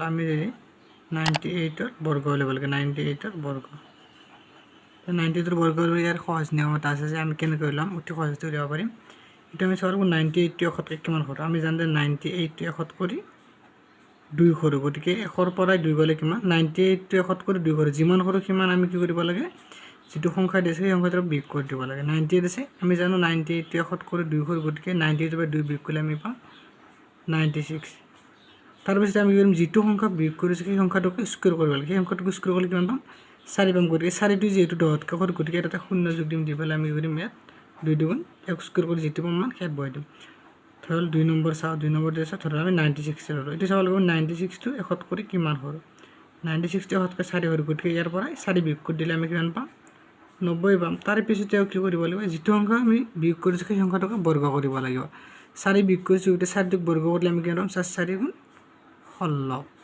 আমি যদি 98ৰ বৰ্গ উলিয়াব লাগে, 98ৰ বৰ্গ, 98ৰ বৰ্গ ইয়াৰ সহজ নিয়ম এটা আছে যে আমি কেনেকৈ উলিয়াম, অতি সহজতে উলিয়াব পাৰিম। এতিয়া আমি চাব লাগিব 98টো 100তকৈ কিমান সৰু। আমি জানো যে 98টো 100ত কৰি 2 সৰু। গতিকে 100ৰ পৰাই 2 গ'লে কিমান? 98টো 100ত কৰি 2 সৰু। যিমান সৰু সিমান আমি কি কৰিব লাগে? যিটো সংখ্যা দিছে, সেই সংখ্যাটো বিয়োগ কৰি দিব লাগে। 98 আছে, আমি জানো 98টো 100ত কৰি 2 সৰু। গতিকে 98ৰ পৰা 2 বিয়োগ কৰিলে আমি পাম 96। তাৰপিছতে আমি কি কৰিম? যিটো সংখ্যা বিয়োগ কৰিছোঁ, সেই সংখ্যাটোক স্কুৱেৰ কৰিব লাগে। সেই সংখ্যাটোক স্কুৱেৰ কৰিলে কিমান পাম? 4 পাম। গতিকে 4টো যিহেতু 10তকৈ সৰু, গতিকে তাতে শূন্য যোগ দিম। দি পেলাই আমি কি কৰিম? ইয়াত 2 দুগুণ 1 স্কুৱেৰ কৰি যিটো পাম মান, সেয়াত বহাই দিম। ধৰি লওক 2 নম্বৰ চাওঁ, 2 নম্বৰ দি আছে। ধৰি লওক আমি 96 ল'লোঁ। এইটো চাব লাগিব 96টো 100ত কৰি কিমান সৰু। 96টো 100তকৈ 4 সৰু। গতিকে ইয়াৰ পৰাই 4 বিয়োগ কৰি দিলে আমি কিমান পাম? 90 পাম। তাৰ পিছতে কি কৰিব লাগিব? যিটো সংখ্যা আমি বিয়োগ কৰিছোঁ, সেই সংখ্যাটোকে বৰ্গ কৰিব লাগিব। 4 বিয়োগ কৰিছোঁ, গতিকে 4টোক বৰ্গ কৰিলে আমি কিমান পাম? 4 4 গুণ 16।